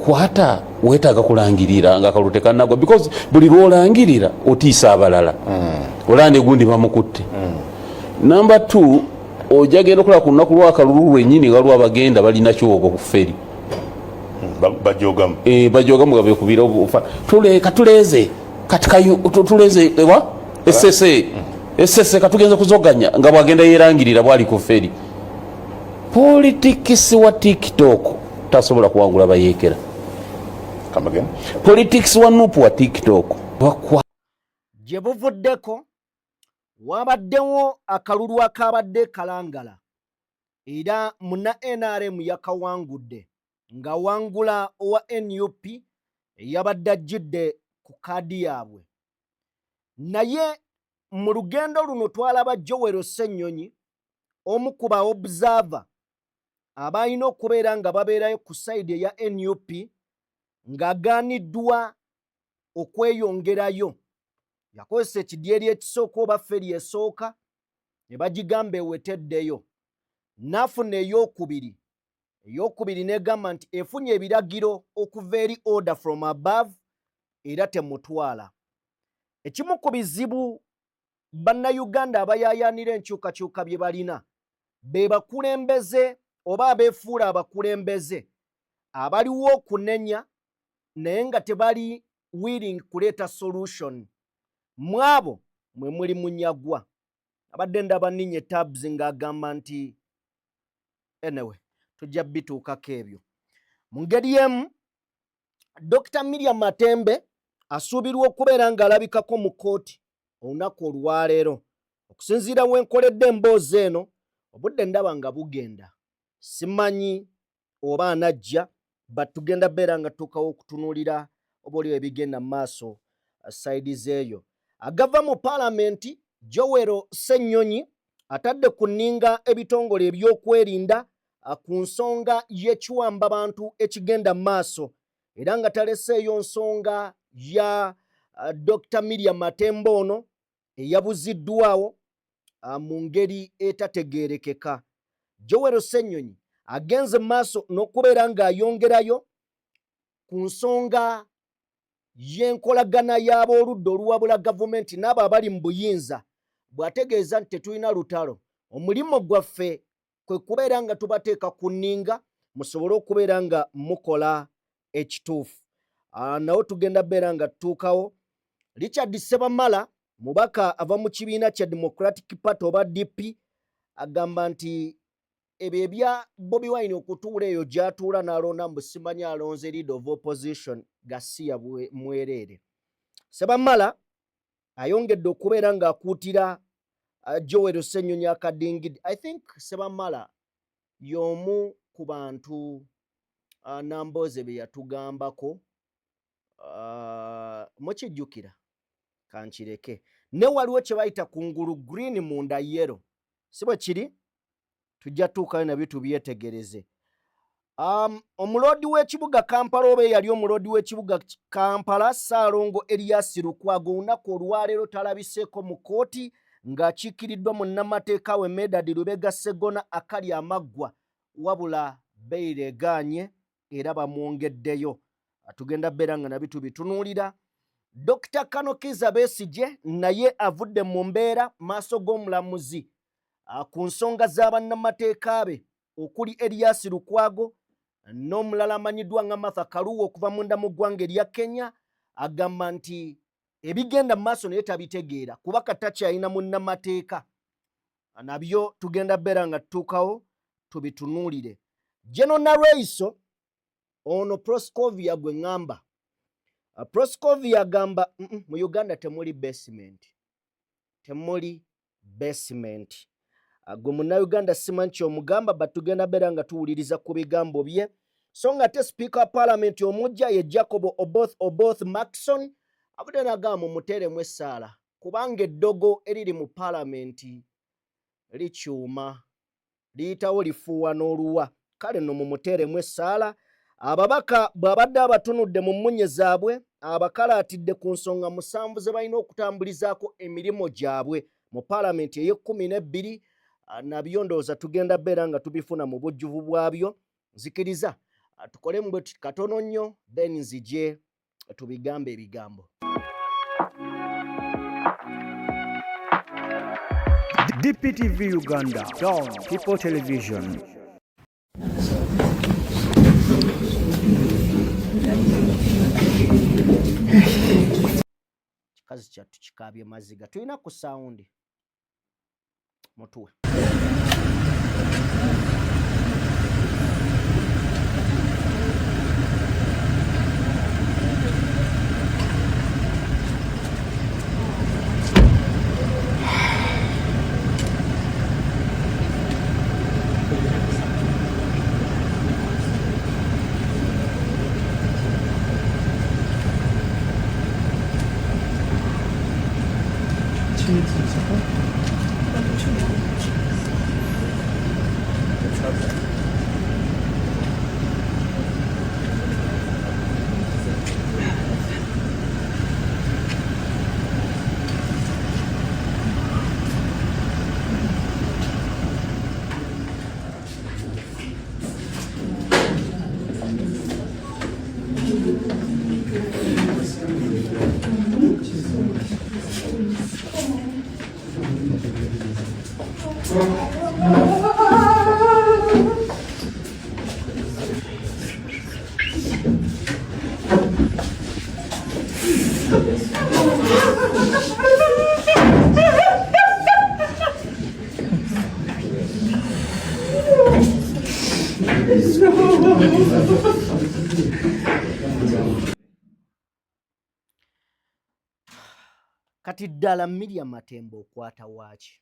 Bakukwata, weetaaga kulangirira nga akalulu tekanagwa, because buli lwolangirira otiisa abalala. Olaba negundi bamukutte. Number two, ojja genda okulaba ku lunaku lwakalulu lwennyini nga lwabagenda balina kyogo ku ferry. Bajogamu. Eh, bajogamu nga bekubira katuleeze kati tuleeze ewa esese esese katugenze kuzoganya nga bwagenda yerangirira bwali ku ferry. Politics wa TikTok tasobola kuwangula bayeekera. Come again? Politics wa NUP wa TikTok bakwa. Gye buvuddeko wabaddewo akalulu akabadde Kalangala, era munna NRM yakawangudde ng'awangula owa NUP eyabadde ajjidde ku kaadi yaabwe. Naye mu lugendo luno twalaba Joel Ssennyonyi, omu ku ba observer abalina okubeera nga babeerayo ku side eya NUP, ng'agaaniddwa okweyongerayo. Yakozesa ekidyeri ekisooka oba ferry esooka ne bagigamba eweteddeyo, n'afuna eyokubiri. Eyokubiri n'egamba nti efunye ebiragiro okuva eri order from above, era temutwala. Ekimu ku bizibu Bannayuganda abayaayaanira enkyukakyuka bye balina be bakulembeze oba abeefuula abakulembeze abaliwo okunenya, naye nga tebali willing kuleeta solution. Mu abo mwe muli Munyagwa. Abadde ndaba ninye tabs ng'agamba nti anyway, tujja bituukako ebyo. Mu ngeri emu, Dr Miriam Matembe asuubirwa okubeera ng'alabikako mu kkooti olunaku olwaleero, okusinziira wenkoledde emboozi eno. Obudde ndaba nga bugenda, simanyi oba anajja, but tugenda beera nga tutuukawo okutunuulira oba oliwo ebigenda mu maaso side zeeyo. Agava mu paalamenti, Joel Ssennyonyi atadde ku nninga ebitongole ebyokwerinda ku nsonga y'ekiwamba bantu ekigenda mu maaso, era nga taleseeyo nsonga ya Dr Miriam Matembe ono eyabuziddwawo mu ngeri etategeerekeka. Joel Ssennyonyi agenze mu maaso n'okubeera ng'ayongerayo ku nsonga y'enkolagana y'ab'oludda oluwabula gavumenti n'abo abali mu buyinza, bw'ategeeza nti tetulina lutalo, omulimu gwaffe kwe kubeera nga tubateeka ku nninga musobole okubeera nga mukola ekituufu. Nawo tugenda beera nga tutuukawo. Richard Sebamala, mubaka ava mu kibiina kya Democratic Party oba DP, agamba nti ebyo ebya Bobi Wine okutuula eyo gy'atuula n'alonda mbu simanyi alonze leader of opposition gasiya mwereere. Sebamala ayongedde okubeera ng'akuutira Joel Ssennyonyi akadingidi. I think Sebamala y'omu ku bantu Nambooze be yatugambako. Mukijjukira? Kankireke ne waliwo kye bayita kungulu green, munda yellow, si bwe kiri? Tujja tuukayo nabyo tubyetegereze. Omuloodi w'ekibuga Kampala oba eyali omuloodi w'ekibuga Kampala, Ssaalongo Erias Lukwago, olunaku olwaleero talabiseeko mu kkooti ng'akiikiriddwa munnamateeka we Medard Lubega Ssegona akali amaggwa, wabula bail egaanye era bamwongeddeyo. Tugenda beera nga nabyo tubitunuulira. Dr Kano Kiza Besigye naye avudde mu mbeera maaso g'omulamuzi ku nsonga z'abannamateeka be okuli Erias Lukwago n'omulala amanyiddwa nga Martha Karua okuva munda mu ggwanga erya Kenya. Agamba nti ebigenda mu maaso naye tabitegeera kuba katakyalina munnamateeka. Nabyo tugenda beera nga tutuukawo tubitunuulire. General Nalweyiso ono, Proscovia gwe ŋŋamba, Proscovia agamba mu Uganda temuli basement, temuli basement. Gwe Munnayuganda simanyi kyomugamba, but tugenda beera nga tuwuliriza ku bigambo bye. So nga ate sipiika wa paalamenti omujja ye Jacob Oboth Oboth Maxon avudde nagamba mumuteeremu essaala kubanga eddogo eriri mu paalamenti likyuma liyitawo lifuuwa n'oluwa. Kale nno mumuteeremu essaala. Ababaka bw'abadde abatunudde mu mmunye zaabwe, abakalaatidde ku nsonga 7 ze balina okutambulizaako emirimu gyabwe mu paalamenti ey'e-12. Nabyo ndowooza tugenda beera nga tubifuna mu bujjuvu bwabyo, nzikiriza. Tukole mbwe katono nnyo, then nzije tubigambe ebigambo. DPTV Uganda, Dawn People Television. Kikazi kyattu kikaabye maziga, tulina ku sawundi mutuwe. Kati ddala Miriam Matembe okwata waaki?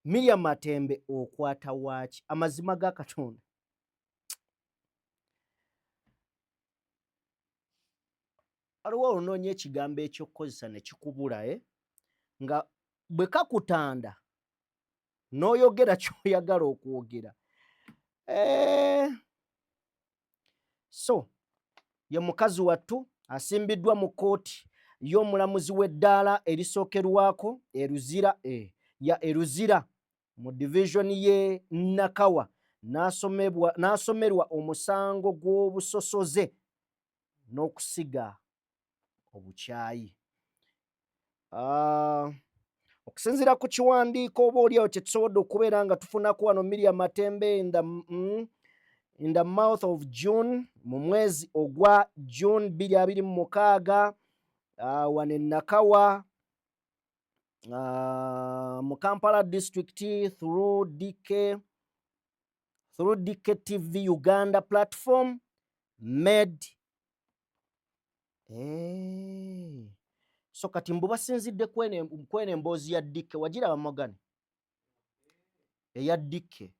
Miriam Matembe okwata waaki? Amazima ga Katonda. Waliwo olunoonya ekigambo eky'okukozesa ne kikubula, nga bwe kakutanda n'oyogera ky'oyagala okwogera. So ye mukazi wattu asimbiddwa mu kkooti y'omulamuzi w'eddaala erisookerwako Eruzira, ya Eruzira mu division ye Nakawa, n'asomerwa omusango gw'obusosoze n'okusiga obukyayi. Okusinziira ku kiwandiiko oba oliawo kye tusobodde okubeera nga tufunako wano, Miriam Matembe in the month of June, mu mwezi ogwa June 2026, wano e Nakawa, mu Kampala district, through DKTV Uganda platform made. So kati mbu basinzidde kwene emboozi ya DK. Wagiraba Morgan eya DK?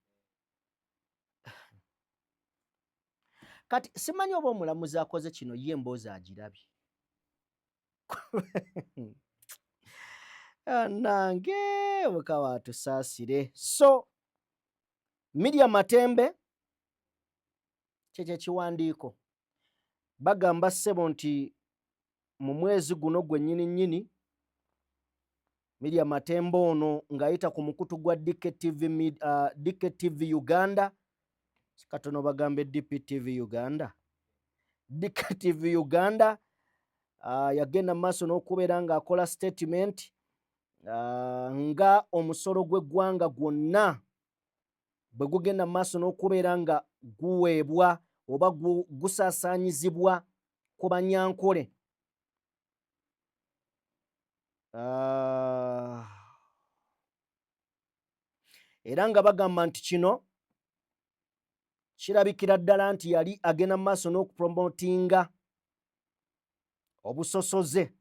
Kati simanyi oba omulamuzi akoze kino ye emboozi agirabye. Nange Mukama atusaasire. So Miriam Matembe, kyekyo ekiwandiiko, bagamba ssebo nti mu mwezi guno gwennyini nnyini Miriam Matembe ono ng'ayita ku mukutu gwa DKTV, DKTV Uganda, katono bagambe DPTV Uganda, DKTV Uganda, yagenda mu maaso n'okubeera ng'akola statement, nga omusolo gw'eggwanga gwonna bwe gugenda mu maaso n'okubeera nga guweebwa oba gusaasaanyizibwa ku Banyankole. Era nga bagamba nti kino kirabikira ddala nti yali agenda mu maaso n'okupromotinga obusosoze.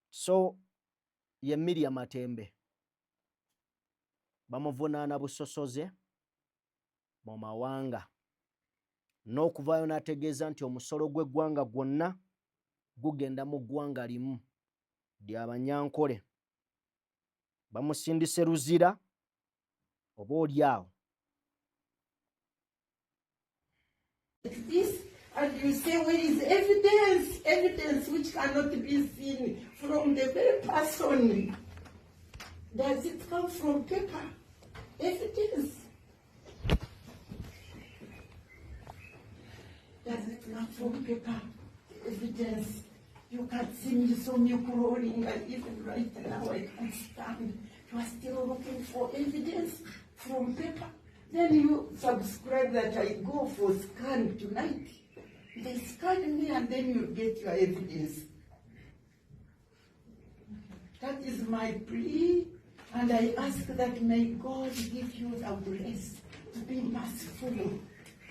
So ye Miriam Matembe bamuvunaana busosoze mu mawanga n'okuvaayo n'ategeeza nti omusolo gw'eggwanga gwonna gugenda mu ggwanga limu lya Banyankole. Bamusindise Luzira oba oli awo. This, and you say, where is evidence? Evidence which cannot be seen from the very person. Does it come from paper? Evidence. From paper, evidence. You can't see me, saw me crawling. I even right now I can't stand. You are still looking for evidence from paper. Then you subscribe that I go for scan tonight. They scan me and then you get your evidence. That is my plea, and I ask that may God give you the grace to be merciful.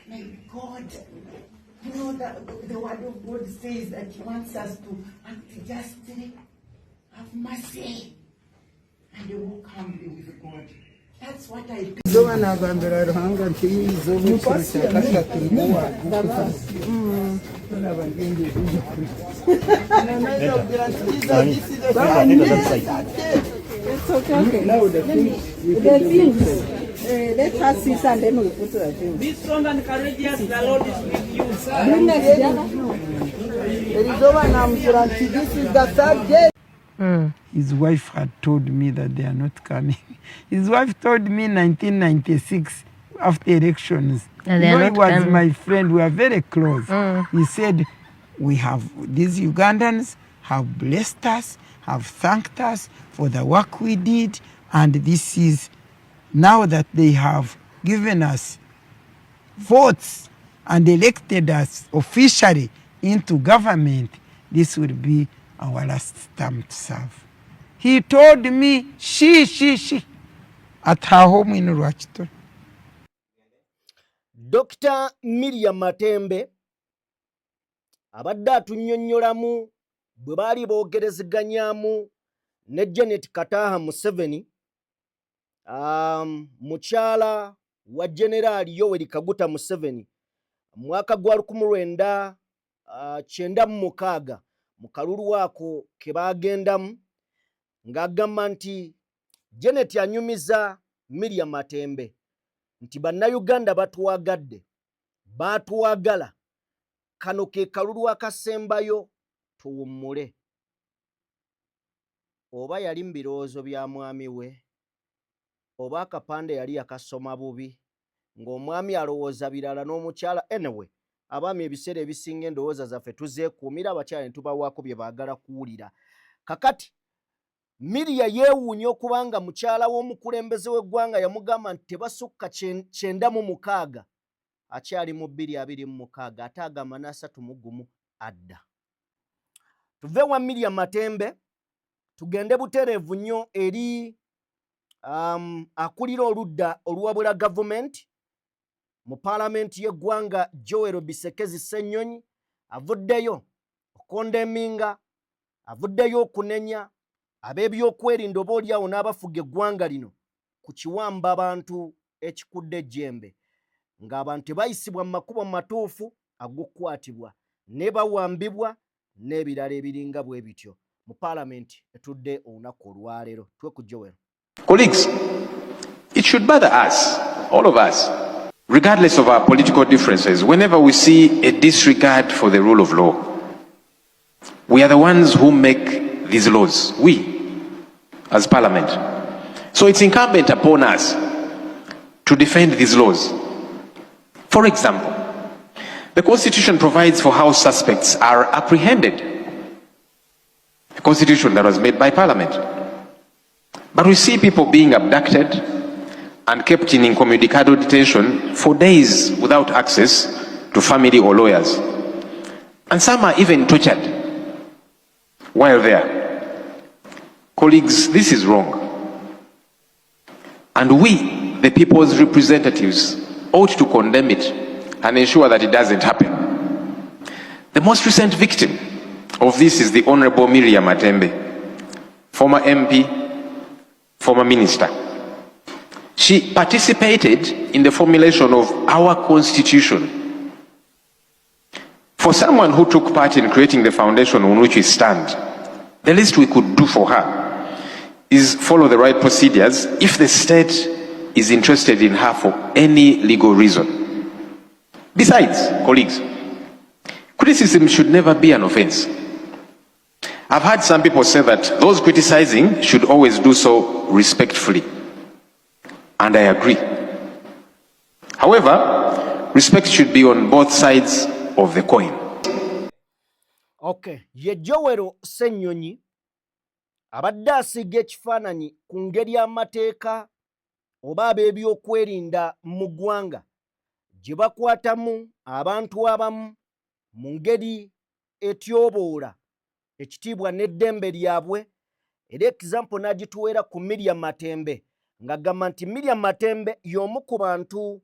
May God, you know that the word of God says that He wants us to act justly, have mercy, and walk humbly with God. That's what I Izooba nagambira Ruhanga nti izooba ekiro kya kashatu nibwo wagukuza naba It's okay. Okay. Let me, the things, let us see and then we put the things. Be strong and courageous. The Lord is with you. Goodness, Jana. Erizooba namusura nti this is the third day. His wife had told me that they are not coming. His wife told me in 1996 after elections. That they are You know, he not was coming. my friend. We are very close. He said, "We have these Ugandans have blessed us, have thanked us for the work we did, and this is now that they have given us votes and elected us officially into government, this will be our last term to serve." He told me, she, at her home in Rwakitura. Dr. Miriam Matembe abadde atunnyonnyolamu bwe baali boogerezeganyaamu ne Janet Kataha Museveni, mukyala wa Generaali Yoweri Kaguta Museveni, mwaka gwa 1996 mu kalulu ako ke baagendamu, ng'agamba nti Janet anyumiza Miriam Matembe nti Bannayuganda batwagadde, baatwagala, kano ke kalulu akasembayo tuwummule. Oba yali mu birowoozo bya mwami we, oba akapande yali yakasoma bubi, ng'omwami alowooza birala n'omukyala. Anyway, abaami ebiseera ebisinga endowooza zaffe tuzeekuumira, abakyala ne tubawaako bye baagala kuwulira. Kakati Miriya yeewuunya okubanga mukyala w'omukulembeze w'eggwanga yamugamba nti tebasukka 96, akyali mu 2026, ate agamba n'31 adda. Tuve wa Miriam Matembe tugende butereevu nnyo eri akulira oludda oluwabula gavumenti mu paalamenti y'eggwanga, Joel Bisekezi Ssennyonyi. Avuddeyo okondemninga, avuddeyo okunenya ab'ebyokwerinda oba oliawo n'abafuga eggwanga lino ku kiwamba bantu ekikudde ejjembe, ng'abantu tebayisibwa mu makubo matuufu ag'okukwatibwa ne bawambibwa n'ebirala ebiringa bwe bityo. Mu paalamenti etudde olunaku olwaleero, tuwe ku Joel. Colleagues, it should bother us, all of us, regardless of our political differences, whenever we see a disregard for the rule of law. We are the ones who make these laws, we, as parliament. So it's incumbent upon us to defend these laws. For example, the Constitution provides for how suspects are apprehended. The Constitution that was made by Parliament. But we see people being abducted and kept in incommunicado detention for days without access to family or lawyers. And some are even tortured while there. Colleagues, this is wrong. And we, the people's representatives, ought to condemn it and ensure that it doesn't happen. The most recent victim of this is the Honorable Miriam Matembe, former MP, former minister. She participated in the formulation of our constitution. For someone who took part in creating the foundation on which we stand, the least we could do for her is follow the right procedures if the state is interested in her for any legal reason. Besides, colleagues, criticism should never be an offense. I've heard some people say that those criticizing should always do so respectfully. And I agree. However, respect should be on both sides of the coin. Okay, ye Joel Ssenyonyi abadde asiiga ekifaananyi ku ngeri amateeka oba ab'ebyokwerinda mu ggwanga gye bakwatamu abantu abamu mu ngeri etyoboola ekitiibwa n'eddembe lyabwe. Era example n'agituweera ku Miriam Matembe, ng'agamba nti Miriam Matembe y'omu ku bantu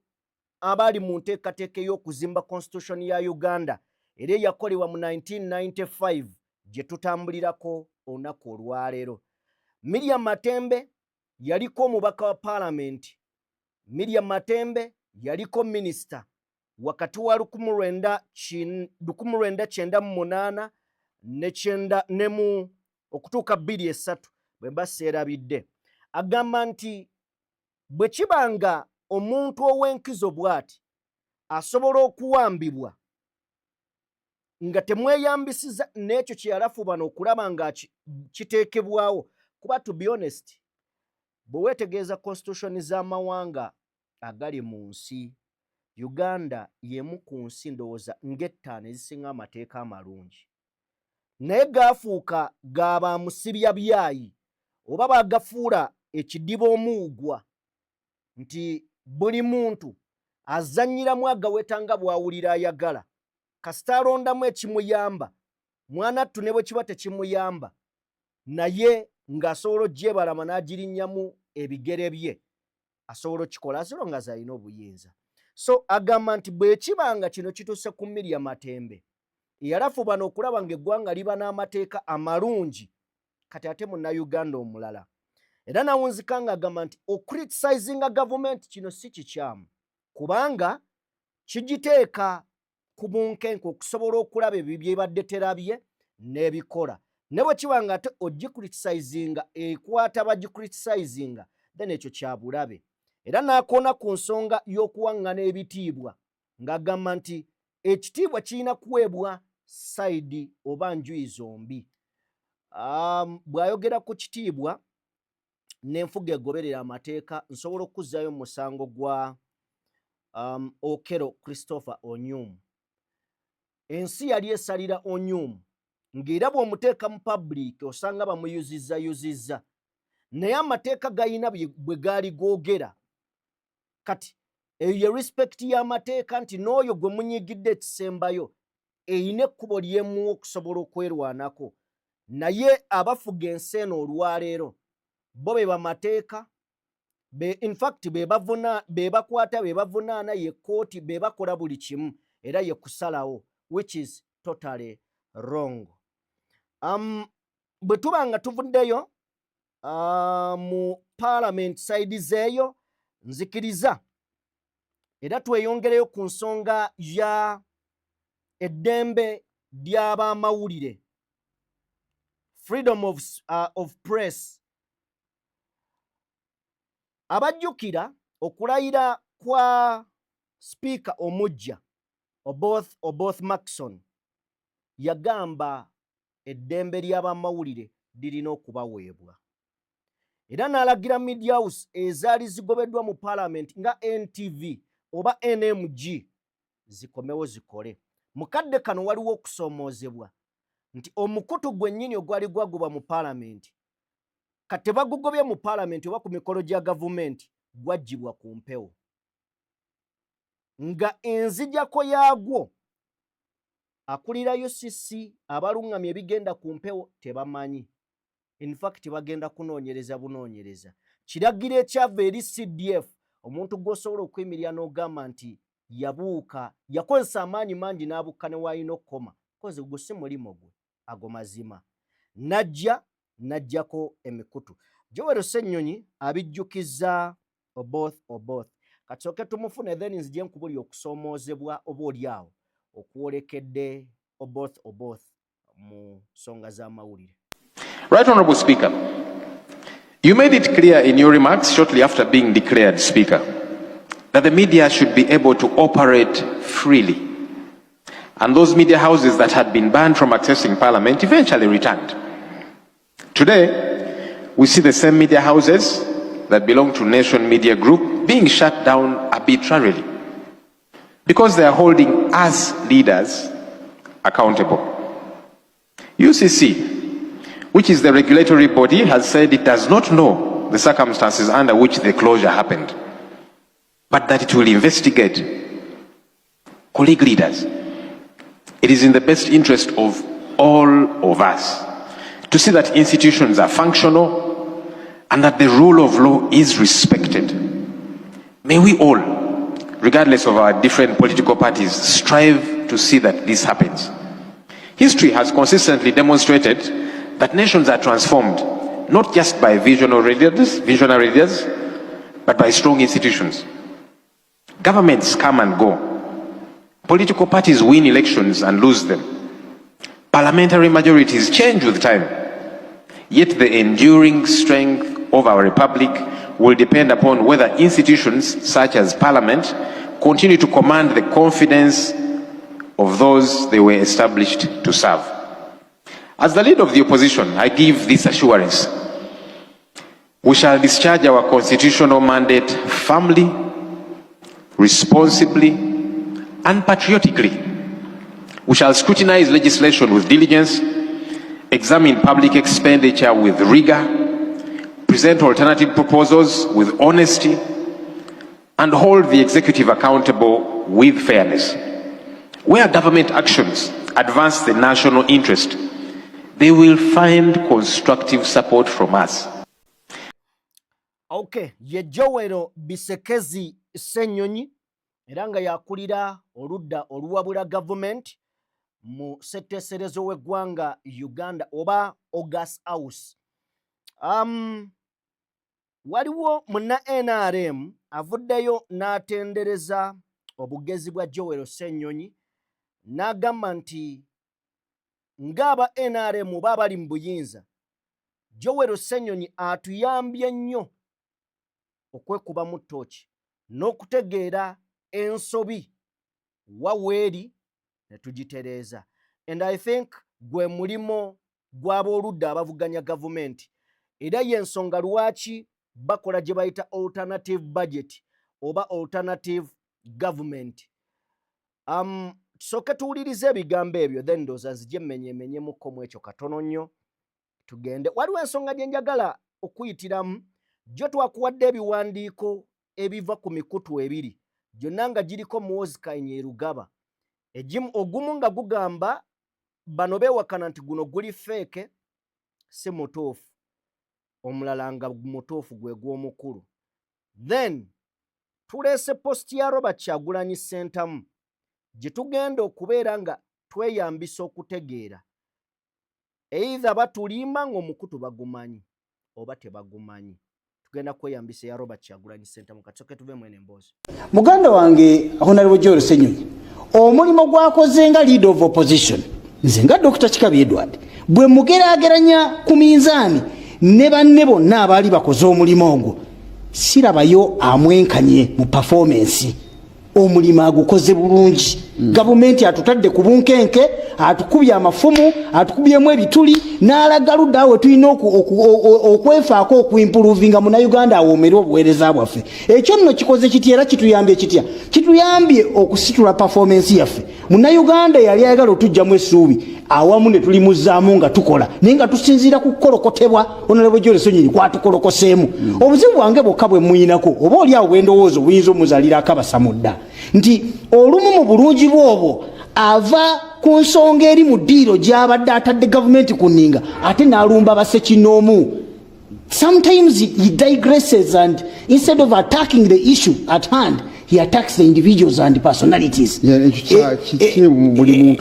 abaali mu nteekateeka ey'okuzimba constitution ya Uganda, era eyakolebwa mu 1995 gye tutambulirako olunaku olwaleero. Miriam Matembe yaliko omubaka wa paalamenti. Miriam Matembe yaliko minisita wakati wa 1998 ne kyenda ne mu okutuuka 23, bwe mba seerabidde. Agamba nti bwe kiba nga omuntu ow'enkizo bw'ati asobola okuwambibwa nga temweyambisiza n'ekyo kye yalafubana okulaba nga kiteekebwawo, kuba to be honest, bwe weetegereza constitution z'amawanga agali mu nsi, Uganda y'emu ku nsi ndowooza ng'ettaano ezisinga amateeka amalungi, naye gaafuuka ga bamusibya byayi oba bagafuula ekidiba omuugwa nti buli muntu azannyiramu agaweta nga bw'awulira ayagala, kasita alondamu ekimuyamba. Mwanattu, ne bwe kiba tekimuyamba, naye ng'asobola ogyebalama n'agirinnyamu ebigere bye, asobola okikola as long as alina obuyinza. So agamba nti bwe kiba nga kino kituuse ku Miria Matembe eyalafubana okulaba ng'eggwanga liba n'amateeka amalungi, kati ate Munnayuganda omulala. Era nawunzika ng'agamba nti ocriticinga gavumenti kino si kikyamu, kubanga kigiteeka ku bunkenke okusobola okulaba ebyo byebadde terabye n'ebikola. Ne bwe kiba nga ate ogicriticizinga ekwata bagicriticizinga, then ekyo kya bulabe. Era n'akoona ku nsonga y'okuwaŋŋana ebitiibwa, ng'agamba nti ekitiibwa kirina kuweebwa side oba njuyi zombi. Bw'ayogera ku kitiibwa n'enfuga egoberera amateeka, nsobola okuzzaayo musango gwa Okello Christopher Onyum. Ensi yali esalira Onyum, ng'era bw'omuteeka mu public osanga bamuyuzizza yuzizza, naye amateeka gayina bwe gaali googera. Kati eyo ye respect y'amateeka, nti n'oyo gwe munyigidde ekisembayo eyina ekkubo lyemuwa okusobola okwerwanako. Naye abafuga ensi eno olwaleero bo be bamateeka be, in fact be bavuna, be bakwata, be bavunaana, ye kkooti, be bakola buli kimu era ye kusalawo, which is totally wrong. Bwe tuba nga tuvuddeyo mu parliament side zeeyo, nzikiriza era tweyongereyo ku nsonga ya eddembe ly'abamawulire, freedom of press. Abajjukira okulayira kwa sipiika omujja Oboth Maxon, yagamba eddembe ly'abamawulire lirina okubaweebwa, era n'alagira media house ezaali zigobeddwa mu parliament nga NTV oba NMG zikomewo zikole. Mu kadde kano waliwo okusoomoozebwa nti omukutu gwennyini ogwali gwagobwa mu paalamenti, kati tebagugobye mu paalamenti oba ku mikolo gya gavumenti, gwaggyibwa ku mpewo nga enzijako yaagwo akulira UCC, abaluŋŋamya ebigenda ku mpewo tebamanyi. In fact bagenda kunoonyereza bunoonyereza. Kiragiro ekyava eri CDF, omuntu gw'osobola okuyimirira n'ogamba nti yabuuka, yakozesa amaanyi mangi n'abukka ne waalina okukoma, kozi gwo si mulimu gwe. Ago mazima najja najjako emikutu. Joel Ssennyonyi abijjukiza Oboth Oboth. Kasooke tumufune, then nzije nkubuli okusoomoozebwa oba oli awo okwolekedde Oboth Oboth mu nsonga z'amawulire. Right Honorable Speaker, you made it clear in your remarks shortly after being declared Speaker that the media should be able to operate freely. And those media houses that had been banned from accessing Parliament eventually returned. Today, we see the same media houses that belong to Nation Media Group being shut down arbitrarily because they are holding us leaders accountable. UCC, which is the regulatory body, has said it does not know the circumstances under which the closure happened, but that it will investigate. Colleague leaders, it is in the best interest of all of us to see that institutions are functional and that the rule of law is respected. May we all, regardless of our different political parties, strive to see that this happens. History has consistently demonstrated that nations are transformed not just by visionary leaders, but by strong institutions. Governments come and go. Political parties win elections and lose them. Parliamentary majorities change with time. Yet the enduring strength of our republic will depend upon whether institutions such as parliament continue to command the confidence of those they were established to serve. As the leader of the opposition, I give this assurance. We shall discharge our constitutional mandate firmly, responsibly, and patriotically. We shall scrutinize legislation with diligence, examine public expenditure with rigor, present alternative proposals with honesty, and hold the executive accountable with fairness. Where government actions advance the national interest, they will find constructive support from us. Okay, ye Joel Bisekezi Ssenyonyi, era nga yakulira oludda oluwabula gavumenti mu ssetteeserezo w'eggwanga Uganda oba August House. Waliwo munna NRM avuddeyo n'atendereza obugezi bwa Joel Ssenyonyi, n'agamba nti ng'aba NRM oba abali mu buyinza, Joel Ssenyonyi atuyambye nnyo okwekubamu ttooki n'okutegeera ensobi wa weeri ne tugitereeza. And I think gwe mulimo gw'abooludda abavuganya gavumenti, era y'ensonga lwaki bakola gye bayita alternative budget oba alternative government. Tusooke tuwulirize ebigambo ebyo, then ndowooza nzije mmenyeemenyemukko mu ekyo katono nnyo tugende. Waliwo ensonga gye njagala okuyitiramu. Jjo twakuwadde ebiwandiiko ebiva ku mikutu ebiri, gyonna nga giriko Muhoozi Kainerugaba. Ogumu nga gugamba bano beewakana nti guno guli fake, si mutuufu, omulala nga mutuufu, gwe gw'omukulu. Then tuleese post ya Robert Kyagulanyi Ssentamu gye tugenda okubeera nga tweyambisa okutegeera either batulimba ng'omukutu bagumanyi oba tebagumanyi. Tugenda kweyambisa eya Robert Kyagulanyi Ssentamu. Katusooke tuve mwene emboozi. Muganda wange Honorable Joel Ssenyonyi, omulimu gwakoze nga leader of opposition, nze nga Dr Kikabi Edward bwe mugeraageranya ku minzaani ne banne bonna abaali bakoze omulimu ogwo, sirabayo amwenkanye mu performance. Omulimu agukoze bulungi. Gavumenti atutadde ku bunkenke, atukubye amafumu, atukubyemu ebituli, n'alaga ludda awe tulina okwefaako okuimprovinga Munauganda awoomere obuweereza bwaffe. Ekyo nno kikoze kitya era kituyambye kitya? Kituyambye okusitula performance yaffe. Munauganda yali ayagala otujjamu essuubi, awamu ne tulimuzaamu nga tukola, naye nga tusinziira ku kukolokotebwa Honorable Joel Ssenyonyi kwatukolokoseemu. Obuzibu bwange bwokka bwe muyinako, oba oli awo bwendowooza obuyinza omuzaalira akabasa mudda, nti olumu mu bulungi bwobwo ava ku nsonga eri mu ddiiro gy'abadde atadde gavumenti ku nninga, ate n'alumba basekinoomu. Sometimes he digresses and instead of attacking the issue at hand, he attacks the individuals and personalities.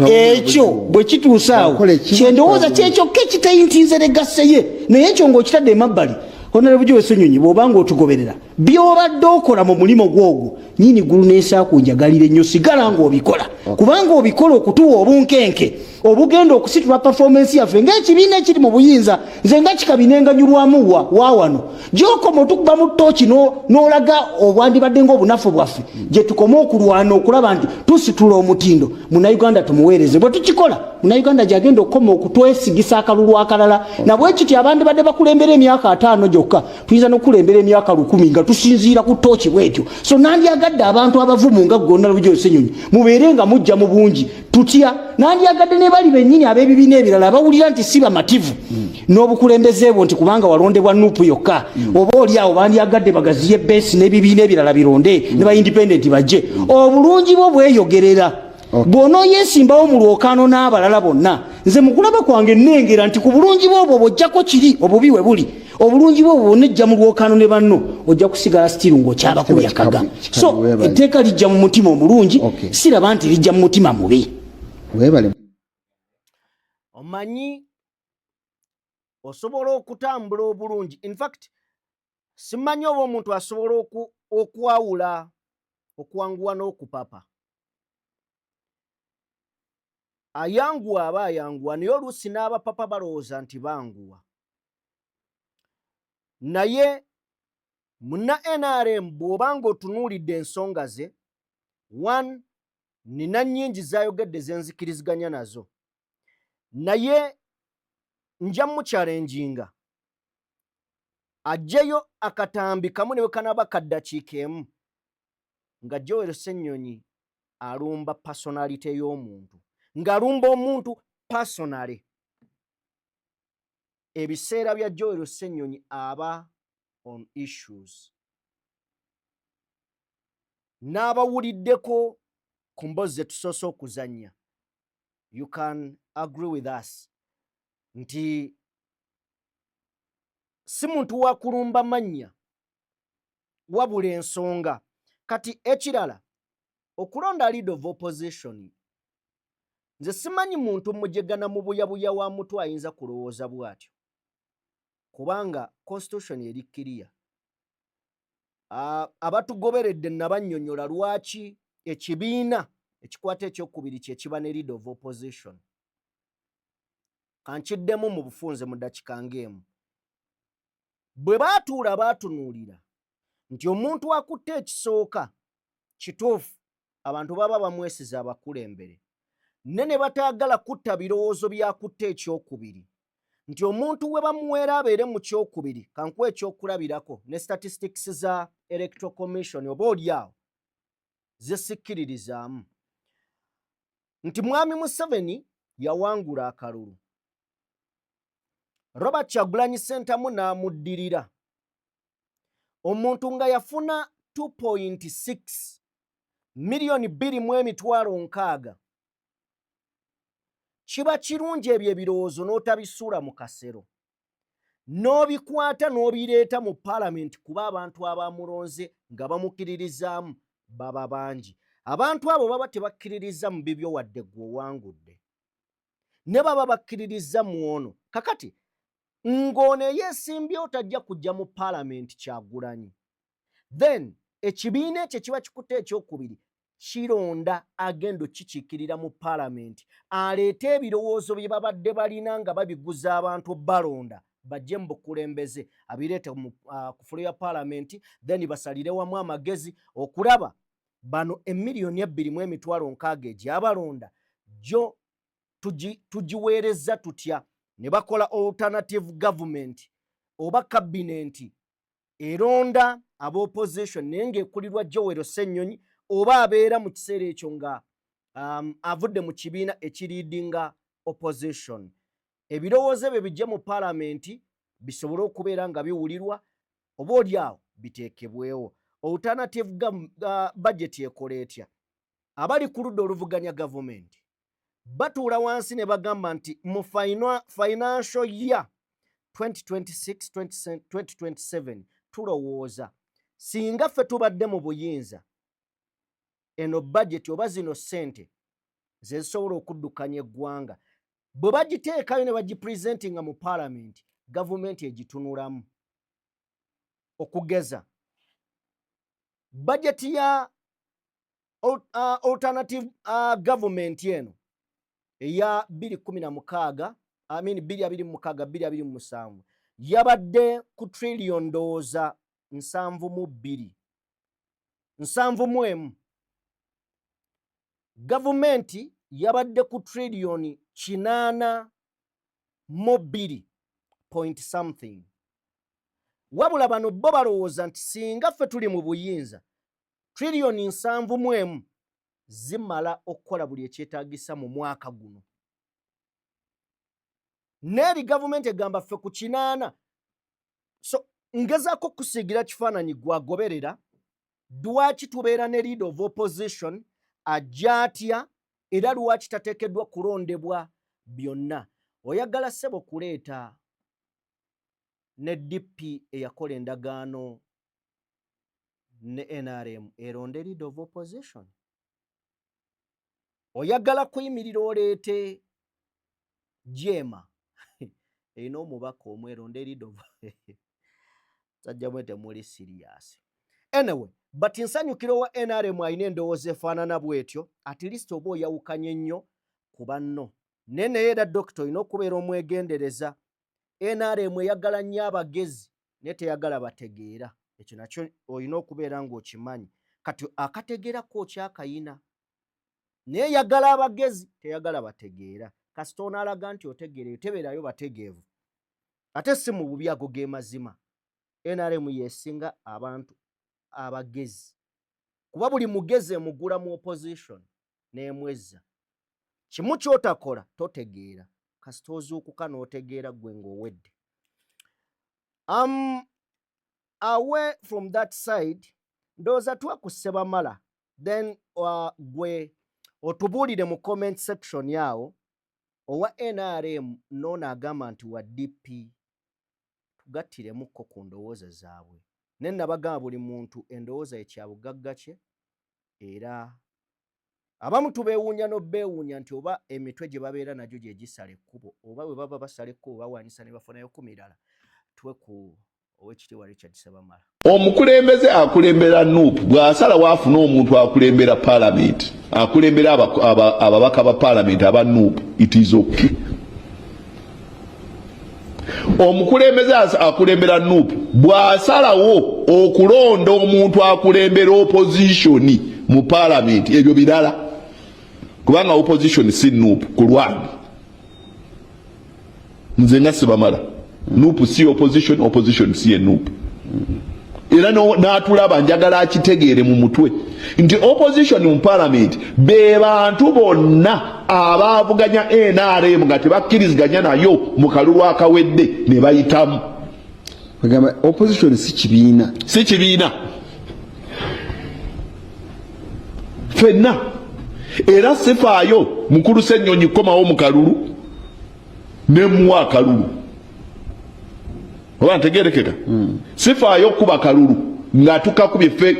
Ekyo bwe kituusa awo, kyendowooza kyekyokka ekitayintinze legacy ye. Naye ekyo ng'okitadde emabbali, Honorable Joel Ssenyonyi, bw'obanga otugoberera, by'obadde okola mu mulimu gwogwo, nyini ggulu n'ensaaku njagalire nnyo, sigala ng'obikola, kubanga obikola okutuwa obunkenke obugenda okusitula performance yaffe ng'ekibiina ekiri mu buyinza. Nze nga Kikabi nenganyulwamu wa wano gyokoma otukubamu ttooki n'olaga obwandibadde ng'obunafu bwaffe, gye tukoma okulwana okulaba nti tusitula omutindo, Munauganda tumuweereze. Bwe tukikola, Munauganda gyagenda okukoma okutwesigisa akalulu akalala. Nabwe kiti abandibadde bakulembera emyaka 50 gyokka, tuyinza n'okukulembera emyaka 1000 nga Tusinziira ku tooki bwetyo. So nandyagadde abantu abavumu nga gonna Lubjo Senyonyi mubeere nga mujja mu bungi. Tutya nandyagadde ne bali bennyini ab'ebibiina ebirala abawulira nti si bamativu n'obukulembeze bwo, nti kubanga walondebwa NUP yokka, oba oli awo bandyagadde bagaziye base n'ebibiina ebirala bironde ne ba independent bajje. Obulungi bwo bweyogerera. Bw'onooyesimbawo mu lwokaano n'abalala bonna, nze mu kulaba kwange nnengera nti ku bulungi bwo obwo bw'ojjako kiri obubi we buli, obulungi bwo bwonna ejja mu lwokaano ne banno, ojja kusigala still ng'okyabakubya kaga. So Weebale. etteeka lijja mu mutima omulungi, siraba nti lijja mu mutima mubi. Weebale. Omanyi osobola okutambula obulungi. Infact, simanyi oba omuntu asobola okwawula okwanguwa n'okupapa. Ayanguwa aba ayanguwa, naye oluusi n'abapapa balowooza nti banguwa. Naye munna NRM bw'oba ng'otunuulidde ensonga ze, one, nina nnyingi zayogedde zenzikiriziganya nazo, naye nja muchallenginga aggyeyo akatambi kamu ne bwe kanaaba ka ddakiika emu nga Joel Ssennyonyi alumba personality y'omuntu, ng'alumba omuntu personally. Ebiseera bya Joel Ssennyonyi aba on issues. N'abawuliddeko ku mboozi ze tusoose okuzannya, you can agree with us nti si muntu wa kulumba mannya wabula ensonga. Kati ekirala, okulonda lead of opposition, nze simanyi muntu mujegana mu buyabuya wa mutwe ayinza kulowooza bw'atyo, kubanga constitution eri clear. Abatugoberedde nabannyonnyola lwaki ekibiina ekikwata ekyokubiri kye kiba ne lead of opposition. Kankiddemu mu bufunze mu ddakika ng'emu. Bwe baatuula baatunuulira nti omuntu akutte ekisooka kituufu, abantu baba bamwesiza abakulembere, ne bataagala kutta birowoozo byakutte ekyokubiri, nti omuntu we bamuweera abeere mu kyokubiri. Kankuwa ekyokulabirako ne statistics za Electoral Commission, oba oli awo zesikkiririzaamu nti Mwami Museveni yawangula akalulu, Robert Kyagulanyi Ssentamu n'amuddirira, omuntu nga yafuna 2.6 miliyoni 2 mu emitwalo 60. Kiba kirungi ebyo ebirowoozo n'otabisuula mu kasero, n'obikwata n'obireeta mu paalamenti, kuba abantu abamulonze nga bamukkiririzaamu baba bangi. Abantu abo baba tebakkiririza mu bibyo wadde gwe owangudde, ne baba bakkiririza mu ono. Kakati ng'ono eyeesimbyewo tajja kujja mu paalamenti, Kyagulanyi, then ekibiina ekyo kiba kikutte ekyokubiri kironda agenda okukikiikirira mu paalamenti, aleete ebirowoozo bye babadde balina nga babiguza abantu balonda bajje mu bukulembeze, abireete ku floor ya paalamenti, then basalire wamu amagezi okulaba bano emiliyoni 2 mu emitwalo 60 egyabalonda gyo tugiweereza tutya, ne bakola alternative government oba cabinet eronda aba opposition, naye ng'ekulirwa Joel Ssennyonyi oba abeera mu kiseera ekyo nga avudde mu kibiina ekiriidinga opposition. Ebirowoozo ebyo bijje mu paalamenti bisobole okubeera nga biwulirwa, oba oli awo biteekebwewo. Alternative budget ekola etya? Abali ku ludda oluvuganya gavumenti batuula wansi ne bagamba nti mu financial year 2026 2027 tulowooza singa ffe tubadde mu buyinza, eno budget oba zino ssente ze zisobola okuddukanya eggwanga. Bwe bagiteekayo ne bagipresentinga mu paalamenti, gavumenti egitunulamu. Okugeza, bajeti ya alternative government eno eya 216, I mean 226 227, yabadde ku trillion ndowooza 72, 71. Gavumenti yabadde ku trillion 82 point something. Wabula bano bo balowooza nti singa ffe tuli mu buyinza, triliyoni 71 zimala okukola buli ekyetaagisa mu mwaka guno. Neeri gavumenti egamba ffe ku 80. So ngezaako kusiigira kifaananyi gwagoberera lwaki tubeera ne leader of opposition ajja atya, era lwaki tateekeddwa kulondebwa byonna. Oyagala ssebo kuleeta ne DP eyakola endagaano ne NRM eronde leader of opposition? Oyagala kuyimirira oleete JEEMA erina omubaka omu eronde leader of sajja mwe? Temuli serious. Anyway, but nsanyukira owa NRM alina endowooza efaanana bwetyo, at least oba oyawukanye nnyo ku banno. Naye naye era dokita olina okubeera omwegendereza. NRM eyagala nnyo abagezi naye teyagala bategeera. Ekyo nakyo olina okubeera ng'okimanyi. Kati akategeerako okyakayina, naye eyagala abagezi, teyagala bategeera. Kasita onaalaga nti otegeera, tebeerayo bategeevu. Ate si mu bubi, ago ge mazima. NRM yesinga abantu abagezi, kuba buli mugezi emugula mu opposition n'emwezza. Kimu kyotakola, totegeera. Kasita ozuukuka n'otegeera, ggwe ng'owedde. Away from that side, ndowooza twakusse bamala. Then gwe otubuulire mu comment section awo, owa NRM noono agamba nti wa DP, tugattiremukko ku ndowooza zaabwe. Naye nabagamba, buli muntu endowooza ye kyabugagga kye, era abamu tubeewuunya n'obbeewuunya nti oba emitwe gye babeera nagyo gye gisala ekkubo, oba bwe baba basala ekkubo bawanyisa ne bafunayo ku mirala. Tuwe ku Oweekitiibwa Richard Sebamala. Omukulembeze akulembera NUP bw'asalawo afune omuntu akulembera palamenti, akulembera ababaka ba palamenti aba NUP, it is okay. Omukulembeze akulembera NUP bw'asalawo okulonda omuntu akulembera opposition mu palamenti, ebyo birala, kubanga opposition si NUP. Ku lwange nze nga Sibamala, NUP si opposition, opposition si ye NUP. Era n'atulaba njagala akitegeere mu mutwe nti opposition mu parliament be bantu bonna abaavuganya NRM nga tebakkiriziganya nayo mu kalulu akawedde ne bayitamu. Bagamba opposition si kibiina. Si kibiina, ffenna. Era sifaayo mukulu Ssennyonyi komawo mu kalulu nemuwa akalulu oba ntegerekeka. Sifaayo kuba kalulu nga tukakubye ffe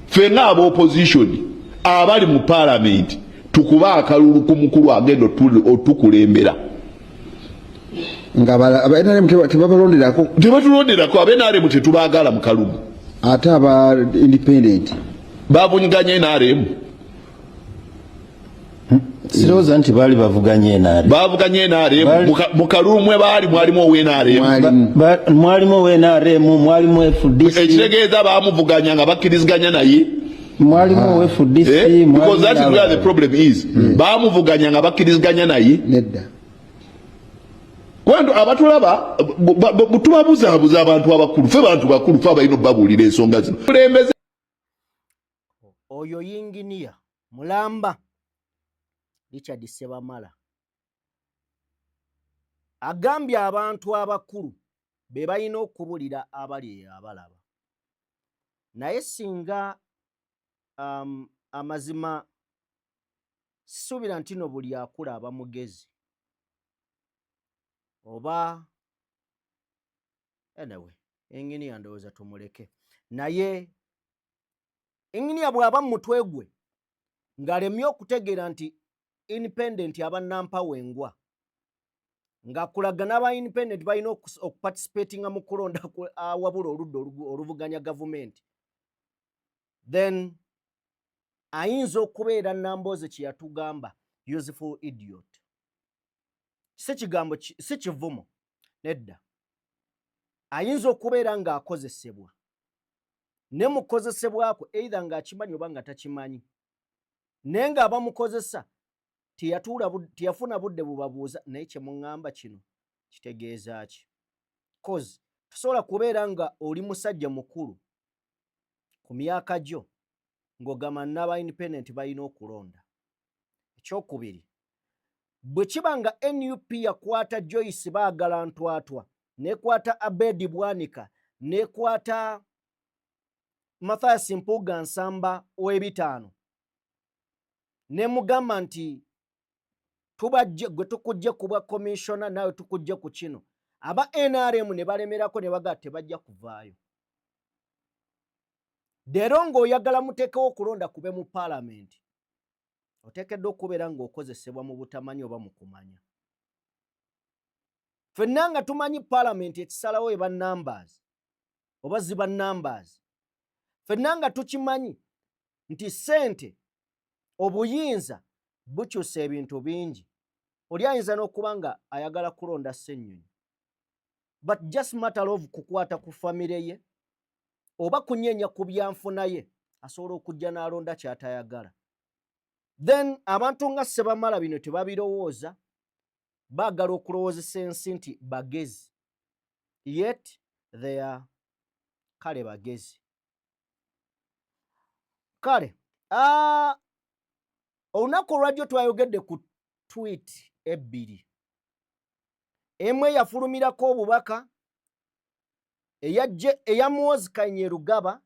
ffenna aba opposition abali mu palamenti, tukuba akalulu ku mukulu agenda otukulembera. Nga aba NRM tebabalonderako. Tebatulonderako. Aba NRM tetubaagala mu kalulu. Ate aba independent? Bavuganya NRM. Sirowooza nti baali bavuganya NRM. Bavuganya NRM. Mu kalulu mwe baali mwalimu owa NRM. Mwalimu. Mwalimu owa NRM, mwalimu FDC. Ekitegeeza bamuvuganya nga bakkiriziganya naye. Mwalimu owa FDC. Eh? Because that is where the problem is. Bamuvuganya nga bakkiriziganya naye. Nedda. Kwantu abatulaba tubabuzaabuza. Abantu abakulu, fe bantu bakulu, fe abalina obabuulira ensonga zino. Kulembeze. Oyo yinginiya mulamba Richard Sebamala agambye abantu abakulu be balina okubulira abali eyo abalaba. Naye singa amazima sisuubira nti no buli akula aba mugezi oba. Anyway, enginiya ndowooza tumuleke. Naye enginiya bw'aba mu mutwe gwe ng'alemye okutegeera nti independent aba nampawengwa, ng'akulaga n'aba independent balina okuparticipatinga mu kulonda awabula oludda oluvuganya gavumenti, then ayinza okubeera Nambooze kye yatugamba, useful idiot. Si kigambo, si kivumo, nedda. Ayinza okubeera ng'akozesebwa, ne mukozesebwako either ng'akimanyi oba nga takimanyi, naye ng'abamukozesa teyafuna budde bubabuuza. Naye kye muŋŋamba kino kitegeeza ki? Cause Tosobola kubeera nga oli musajja mukulu ku myaka gyo ng'ogamba n'aba independent balina okulonda. Ekyokubiri, bwe kiba nga NUP yakwata Joyce Baagala Ntwatwa, nekwata Abedi Bwanika, nekwata Mathias Mpuuga Nsamba ow'ebitaano, nemugamba nti tubajje gwe tukujje ku bwa commissioner naawe tukujje ku kino, aba NRM ne balemerako ne bagaa tebajja kuvaayo. Leero ng'oyagala muteekewo okulonda kube mu paalamenti, oteekeddwa okubeera ng'okozesebwa mu butamanyi oba mu kumanya. Ffenna nga tumanyi paalamenti ekisalawo eba numbers oba ziba numbers. Ffenna nga tukimanyi nti ssente, obuyinza bukyusa ebintu bingi. Oli ayinza n'okuba nga ayagala kulonda Ssennyonyi, but just matter of kukwata ku famire ye oba kunyeenya ku byanfuna ye, asobola okujja n'alonda ky'atayagala. Then abantu nga Sebamala bino tebabirowooza, baagala okulowoozesa ensi nti bagezi, yet they are kale bagezi. Kale olunaku olwajjo twayogedde ku tweet ebbiri, emu eyafulumirako obubaka eya Muhoozi Kainerugaba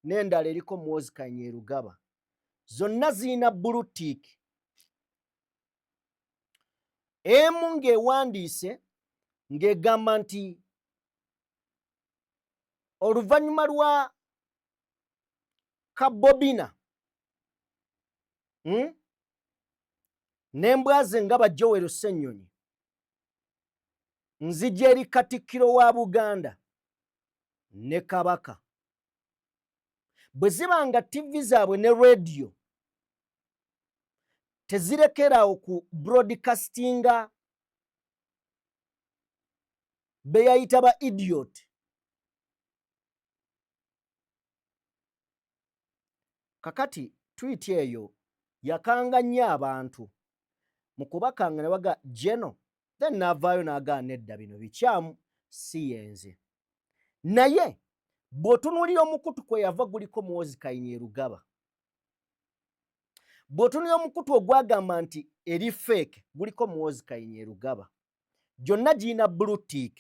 n'endala eriko Muhoozi Kainerugaba, zonna zirina blue tick. Emu ng'ewandiise ng'egamba nti oluvannyuma lwa Kabobina N'embwa ze nga ba Joel Ssennyonyi, nzija eri Katikkiro wa Buganda ne Kabaka. Bwe ziba nga TV zaabwe ne rediyo tezirekeraawo ku broadcastinga beyayita ba idiot, Kakati tweet eyo yakanga nnyo abantu. Mu kubakanga ne baga geno, then n'avaayo n'agaa nedda, bino bikyamu, si yenze. Naye bw'otunuulira omukutu kwe yava guliko Muhoozi Kainerugaba, bw'otunuulira omukutu ogwagamba nti eri fake guliko Muhoozi Kainerugaba, gyonna girina blue tick.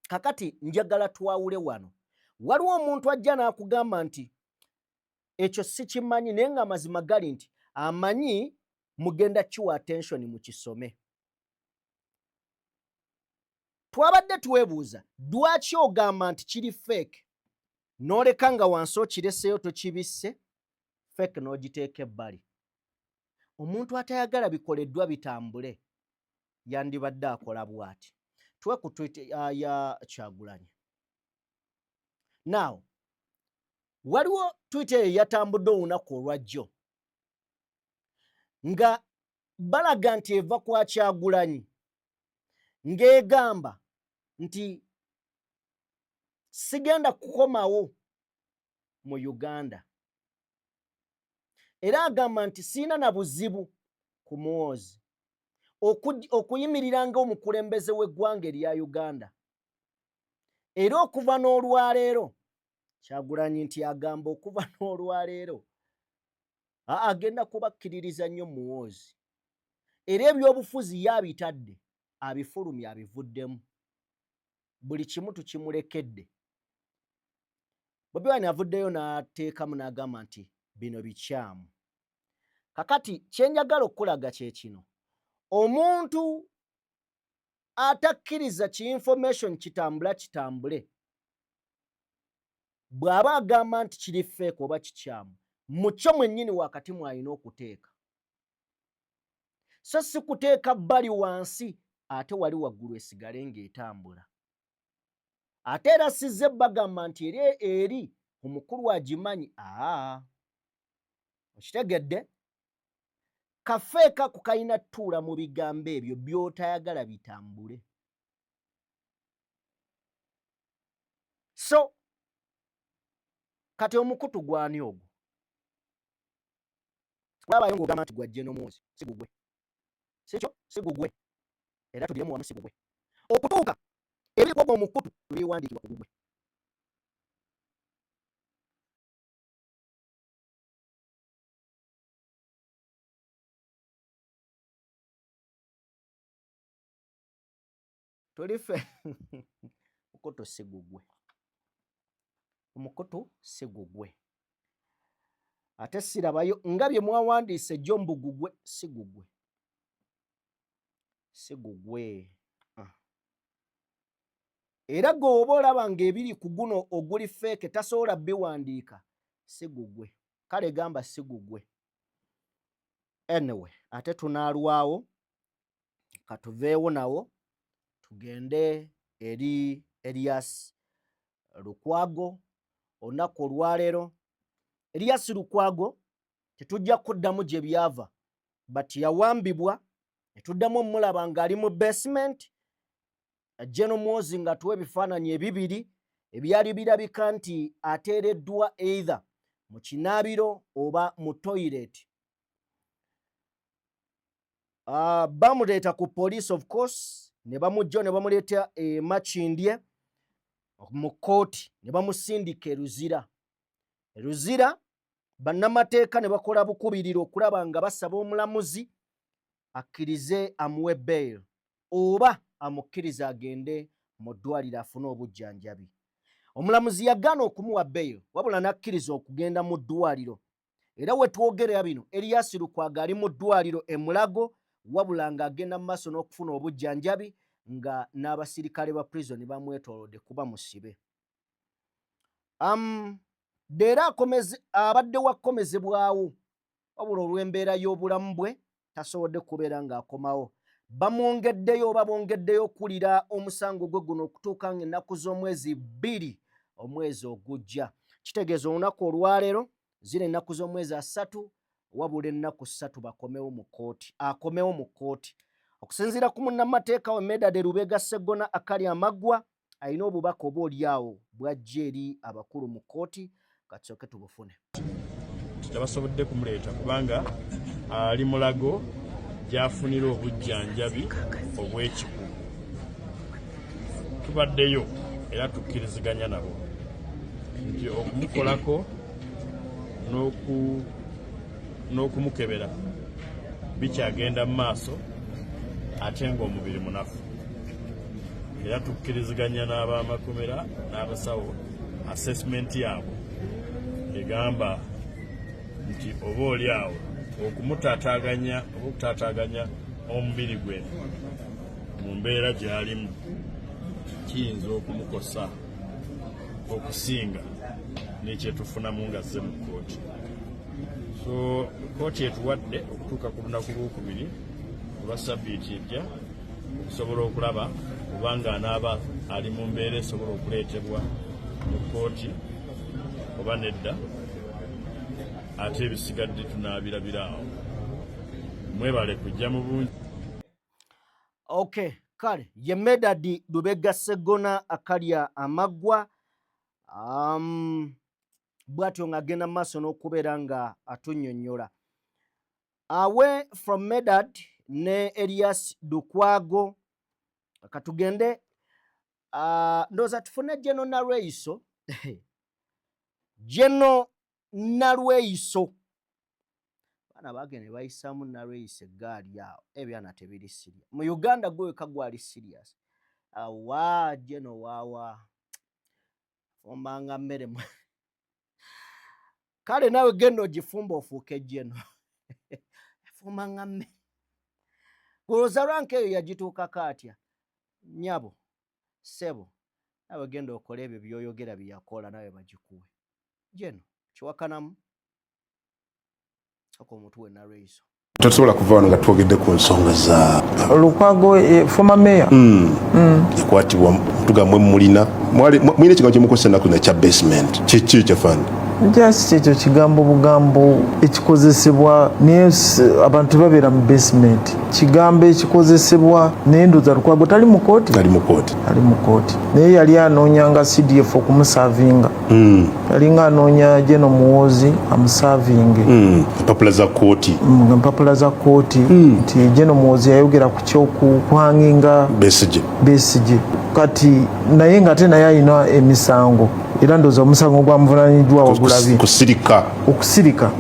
Kakati njagala twawule wano. Waliwo omuntu ajja n'akugamba nti ekyo sikimanyi, naye nga amazima gali nti amanyi. Mugenda kiwa attention mukisome. Twabadde twebuuza lwaki ogamba nti kiri fake n'oleka nga wansi okireseyo tokibisse, fake n'ogiteeka ebbali. Omuntu atayagala bikoleddwa bitambule yandibadde akola bw'ati. Tuwe ku tweet ya Kyagulanyi. Now waliwo tweet eyo yatambudde olunaku olwajjo nga balaga nti eva kwa Kyagulanyi, ng'egamba nti sigenda kukomawo mu Uganda, era agamba nti siina na buzibu ku Muhoozi okuyimirira ng'omukulembeze w'eggwanga erya Uganda. Era okuva n'olwaleero, Kyagulanyi nti agamba okuva n'olwaleero agenda kubakkiririza nnyo Muhoozi, era ebyobufuzi ye abitadde, abifulumya, abivuddemu, buli kimu tukimulekedde. Bobi Wine avuddeyo n'ateekamu n'agamba nti bino bikyamu. Kakati kyenjagala okukulaga kye kino: omuntu atakkiriza ki information kitambula kitambule, bw'aba agamba nti kiri fake oba kikyamu, mukyo mwennyini wakati mwalina okuteeka, so si kuteeka bbali wansi ate wali waggulu esigale ng'etambula. Ate era sizze bagamba nti eri eri omukulu agimanyi. Aa, okitegedde? Kafeeka ako kalina ttuula mu bigambo ebyo by'otayagala bitambule. So kati omukutu gwani ogwo wabayo ng'ogamba nti gwa General Muhoozi? Si gugwe, sikyo? Si gugwe, era tugiremu wamu, si gugwe okutuuka. Ebiri kwogwo omukutu biwandiikibwa ku gugwe. Tuli ffe mukutu si gugwe, omukutu si gugwe, ate sirabayo nga bye mwawandiise jjo mbu gugwe, si gugwe, si gugwe. Ah. Era gwe oba olaba ng'ebiri ku guno oguli feeke tasobola biwandiika, si gugwe. Kale gamba si gugwe. Anyway, ate tunaalwawo, katuveewo nawo tugende eri Erias Lukwago. Olunaku olwaleero Erias Lukwago tetujja kuddamu gye byava, but yawambibwa ne tuddamu omulaba ng'ali mu basement. General Mwozi ng'atuwa ebifaananyi ebibiri ebyali birabika nti ateereddwa either mu kinaabiro oba mu toilet. Bamuleeta ku police of course, ne bamujja ne bamuleeta e Makindye mu kkooti, ne bamusindika e Luzira. E Luzira bannamateeka ne bakola bukubiriro okulaba nga basaba omulamuzi akkirize amuwe bail oba amukkirize agende mu ddwaliro afune obujjanjabi. Omulamuzi yagaana okumuwa bail, wabula n'akkiriza okugenda mu ddwaliro. Era we twogerera bino Erias Lukwago ali mu ddwaliro e Mulago, wabula ng'agenda mu maaso n'okufuna obujjanjabi nga n'abasirikale ba prison bamwetoolodde kuba musibe. Era abadde wakukomezebwawo, wabula olw'embeera y'obulamu bwe tasobodde kubeera ng'akomawo. Bamwongeddeyo oba bongeddeyo okuwulira omusango gwe guno okutuuka ng'ennaku z'omwezi 2 omwezi ogujja. Kitegeeza olunaku olwaleero ziri ennaku z'omwezi 3, wabula ennaku 3 bakomewo mu kkooti, akomewo mu kkooti. Okusinziira ku munnamateeka we Medard Lubega Sseggona Akali Amaggwa, alina obubaka oba oli awo bw'ajja eri abakulu mu kkooti. Katusooke tubufune. Tebasobodde kumuleeta kubanga ali Mulago gy'afunira obujjanjabi obw'ekikugu. Tubaddeyo era tukkiriziganya nabo nti okumukolako n'okumukebera bikyagenda mu maaso, ate ng'omubiri munafu. Era tukkiriziganya n'abamakomera n'abasawo, assessment yaabwe egamba nti oba oli awo okumutaataaganya oba okutaataaganya omubiri gwe mu mbeera gy'alimu kiyinza okumukosa okusinga n'ekyetufunamu nga azze mu kkooti. So kkooti etuwadde okutuuka ku lunaku lwokubiri olwa sabbiiti ejja okusobola okulaba obanga anaaba ali mu mbeera esobola okuleetebwa mu kkooti oba nedda, ate ebisigadde tunaabirabira awo. Mwebale kujja mu bungi. Okay, kale ye Medard Lubega Sseggona Akalya Amaggwa, bw'atyo ng'agenda mu maaso n'okubeera nga atunnyonnyola. Away from Medard ne Elias Lukwago, katugende ndowooza tufune Geno Nalweyiso. Geno Nalweyiso, baana bagenda ne bayisaamu Nalweyiso eggaali awo, ebyana tebiri serious mu Uganda. Gwe weka gwali serious awa Geno waawa fumbanga mmere. Kale nawe genda ogifumba ofuuke Geno, fumbanga mmere. Golooza rank eyo yagituukako atya? Nyabo ssebo, nawe genda okole ebyo byoyogera byeyakola, nawe bagikuwe. Geno kiwakanamu ako omutuwe Nalweyiso. Tosobola kuva wano nga twogedde ku nsonga za Lukwago, former mayor. Ekwatibwa tugambwe mulina mulina ekigambo kyemukozesa ennaku zino ekya basement. Kiki kyafandi? Just ekyo kigambo bugambo ekikozesebwa, naye abantu babeera mu basement. Kigambo ekikozesebwa, naye ndowooza Lukwago tali mu kooti. Ali mu kooti. Ali mu kooti, naye yali anoonyanga CDF okumusavinga. Yalinga anoonya General Muhoozi amusavinge. Empapula za kooti. Empapula za kooti nti General Muhoozi yayogera ku kyokuhanginga Besigye. Besigye. Kati naye nga ate naye alina emisango, era ndowooza omusango gwamuvunaniddwa wagulabye. Kusirika. Okusirika.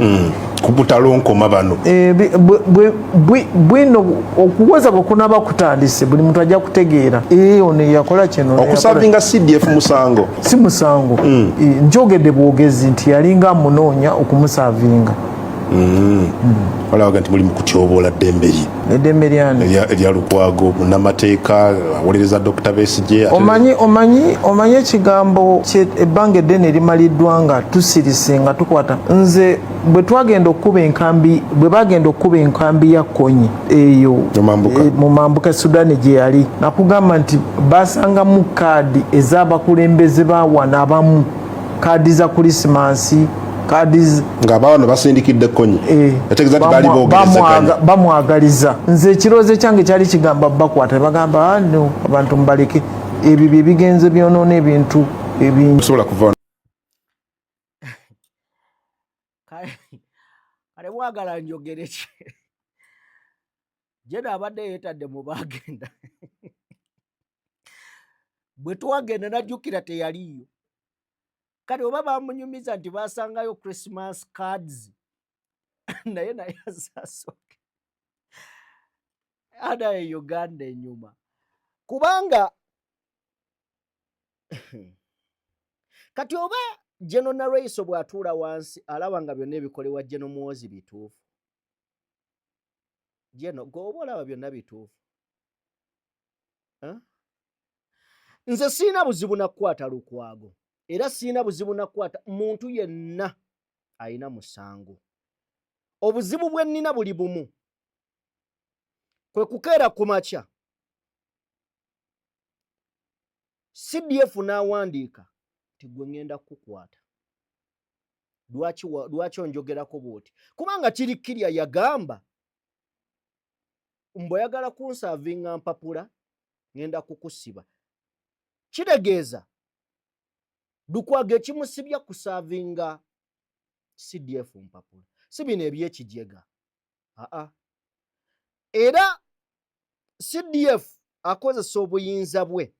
Kubutalonkoma bano. Bwino okuwoza bwe kunaba kutandise, buli muntu ajja kutegeera, ono yakola kino. Okusavinga CDF musango? Si musango. Njogedde bwogezi nti yalinga amunoonya okumusavinga. Walabaga nti muli mu kutyoboola ddembe lye. Eddembe lyani? Erya Lukwago, munnamateeka awolereza Dr. Besigye. Omanyi ekigambo ebbanga eddene erimaliddwa nga tusirise nga tukwata. Nze bwe twagenda okukuba enkambi, bwe bagenda okukuba enkambi ya Kony eyo mu mambuka Sudan gye yali, nakugamba nti basangamu kaadi ez'abakulembeze ba wano abamu, kaadi za Krisimansi, kaadi nga abawano basindikidde Kony, etegeeza nti baali bogerezeganya. Bamwagaliza. Nze ekirowoozo kyange kyali kigamba bakwata, bagamba, "Ah, no, abantu mubaleke." Ebyo bye bigenze byonoona ebintu ebingi. Osobola kuva Kale bwagala njogere ki? Jeno abadde yeetadde mu bagenda. Bwe twagenda najjukira teyaliiyo. Kale oba bamunyumiza nti basangayo Christmas cards, naye azasoke ada e Uganda enyuma, kubanga kati oba Geno Nalweyiso bw'atuula wansi alaba nga byonna ebikolebwa Geno Muhoozi bituufu. Geno, gwe oba olaba byonna bituufu? Nze siina buzibu nakukwata Lukwago, era siina buzibu nakukwata muntu yenna alina musango. Obuzibu bwe nnina buli bumu, kwe kukeera ku makya CDF n'awandiika nti gwe ŋŋenda kukukwata. Lwaki onjogerako bw'oti? Kubanga kiri kirya yagamba mbu oyagala kunsaavinga mpapula, ŋŋenda kukusiba. Kitegeeza Lukwago ekimusibya kusaavinga CDF mpapula, si bino ebyekijega. Aa, era CDF akozesa obuyinza bwe,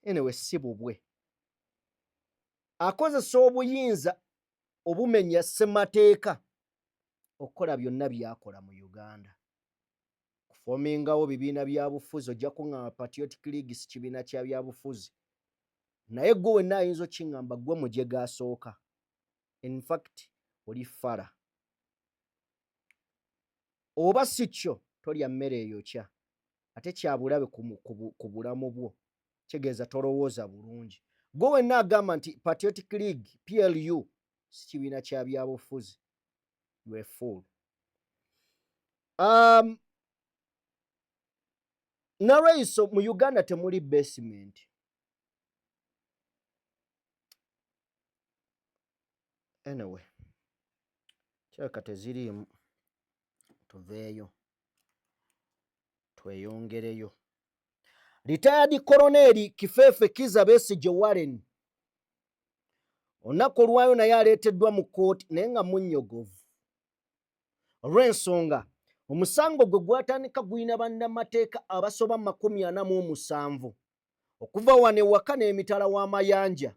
anyway si bubwe, akozesa obuyinza obumenya ssemateeka okukola byonna byakola mu Uganda, kufomingawo bibiina bya bufuzi. Ojja kuŋŋamba Patriotic League si kibiina kya byabufuzi, naye gwe wenna ayinza okiŋŋamba, gwe mujega asooka. In fact oli fara, oba si kyo tolya mmere eyokya, ate kyabulabe ku bulamu bwo. Kitegeeza tolowooza bulungi. Gwe wenna agamba nti Patriotic League, PLU, si kibiina kya byabufuzi, you a fool. Nalweyiso, mu Uganda temuli basement. Anyway, kirabika teziriimu. Tuveeyo tweyongereyo. Retired Colonel Kifefe Kiza Besigye Warren olunaku olwayo naye aleeteddwa mu kkooti, naye nga munnyogovu olw'ensonga omusango gwe gwatandika gulina bannamateeka abasoba 47 okuva wano ewaka n'emitala w'amayanja.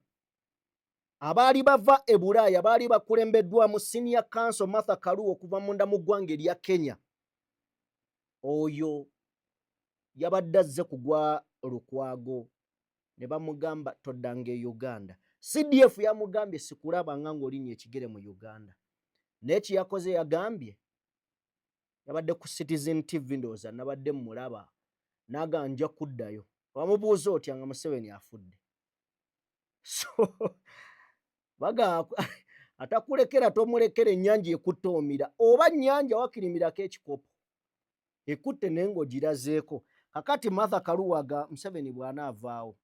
Abaali bava e Bulaaya baali bakulembeddwamu Senior Counsel Martha Karua okuva munda mu ggwanga erya Kenya. Oyo yabadde azze kugwa Lukwago ne bamugamba toddanga e Uganda. CDF yamugambye sikulabanga ng'olinnya ekigere mu Uganda, naye kyeyakoze yagambye, yabadde ku Citizen TV, ndowooza nabadde mmulaba, n'agamba nja kuddayo. Bamubuuza otya nga Museveni afudde? So baga atakulekera tomulekera. Ennyanja ekutte omira, oba nnyanja wakirimirako ekikopo ekutte naye ng'ogirazeeko. Kakati Martha Kaluwaga, Museveni bw'anaavaawo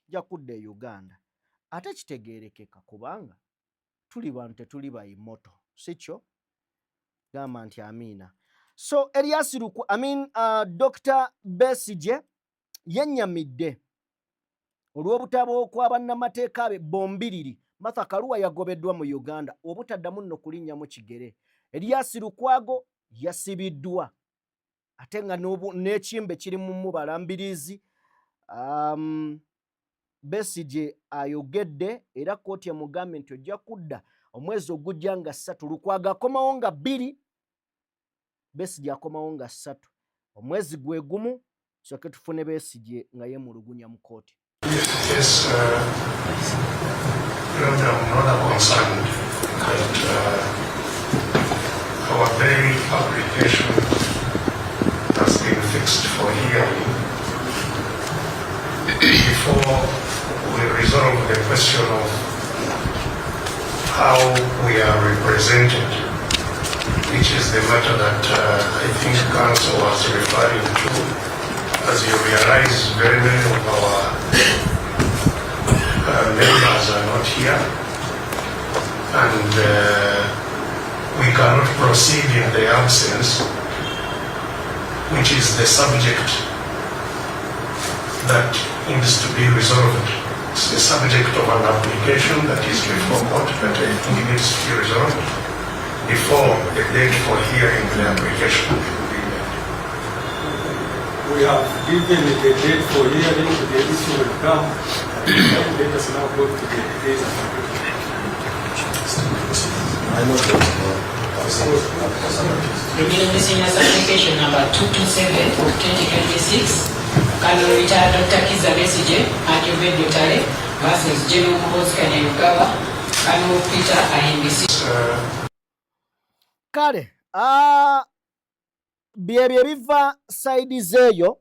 nja kudda e Uganda. Ate kitegeerekeka kubanga tuli bantu, tetuli bayimoto, si kyo? Gamba nti amiina. So Erias Luku, I mean, Dr Besigye yennyamidde olw'obutabo kwa bannamateeka be bombiriri. Martha Karua yagobeddwa mu Uganda obutaddamu nno kulinnyamu kigere. Erias Lukwago yasibiddwa ate nga n'ekimbe kiri mu mubalambirizi. Besigye ayogedde era kkooti emugambye nti ojja kudda omwezi ogujja nga 3. Lukwago akomawo nga 2, Besigye akomawo nga 3 omwezi gwe gumu. Soke tufune Besigye nga yemulugunya mu kkooti. Yes, Lord, I'm rather concerned that our bail application has been fixed for hearing before we resolve the question of how we are represented, which is the matter that I think Counsel was referring to. As you realize, very many of our members are not here, and we cannot proceed in their absence, which is the subject that needs to be resolved. It's the subject of an application that is before court that I think needs to be resolved before the date for hearing the application will be made. We have given the date for hearing, the issue will come. Let us now go to the days of I know that. Criminal Miscellaneous Application number 227 of 2026, Colonel Retired Dr. Kizza Besigye and Obed Lutale versus General Muhoozi Kainerugaba, Colonel Peter Ahimbisibwe. Kale, byebyo ebiva side zeeyo.